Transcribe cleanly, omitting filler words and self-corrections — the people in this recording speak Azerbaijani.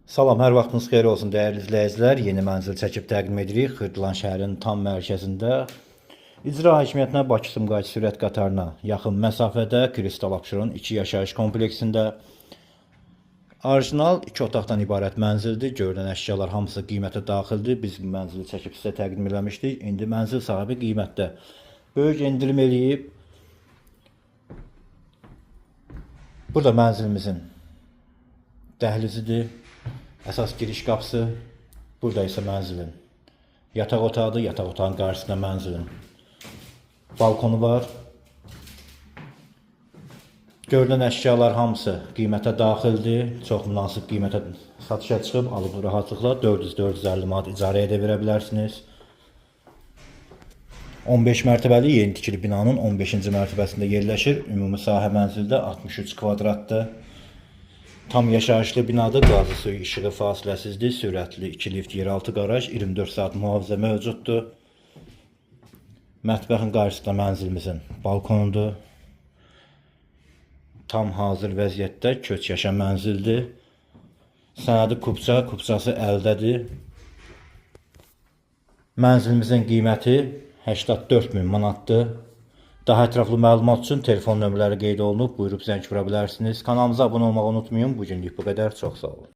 Salam, hər vaxtınız xeyir olsun dəyərli izləyicilər. Yeni mənzil çəkib təqdim edirik. Xırdalan şəhərin tam mərkəzində İcra Hakimiyyətinə Bakı Sumqayıt sürət qatarına yaxın məsafədə Kristal Abşeron 2 yaşayış kompleksində orijinal 2 otaqdan ibarət mənzildir. Görünən əşyalar hamısı qiymətə daxildir. Biz bu mənzili çəkib sizə təqdim eləmişdik. İndi mənzil sahibi qiymətdə böyük endirim eləyib. Burada mənzilimizin dəhlizidir. Əsas giriş qapısı. Burada isə mənzilin yataq otağıdır. Yataq otağının qarşısında mənzilin balkonu var. Görünən əşyalar hamısı qiymətə daxildir. Çox münasib qiymətə satışa çıxıb, alıb rahatlıqla 400-450 manat icarəyə də verə bilərsiniz. 15 mərtəbəli yeni tikili binanın 15-ci mərtəbəsində yerləşir. Ümumi sahə mənzildə 63 kvadratdır. Tam yaşayışlı binadır. Qazı suyu işığı fasiləsizdir. Sürətli 2 lift yeraltı qaraj, 24 saat mühafizə mövcuddur. Mətbəxin qarşısında mənzilimizin balkonudur. Tam hazır vəziyyətdə köç yaşam mənzildir. Sənədi kupça, kupçası əldədir. Mənzilimizin qiyməti 84 min manatdır. Daha ətraflı məlumat üçün telefon nömrələri qeyd olunub. Buyurub zəng vura bilərsiniz. Kanalımıza abunə olmağı unutmayın. Bugünlük bu qədər. Çox sağ olun.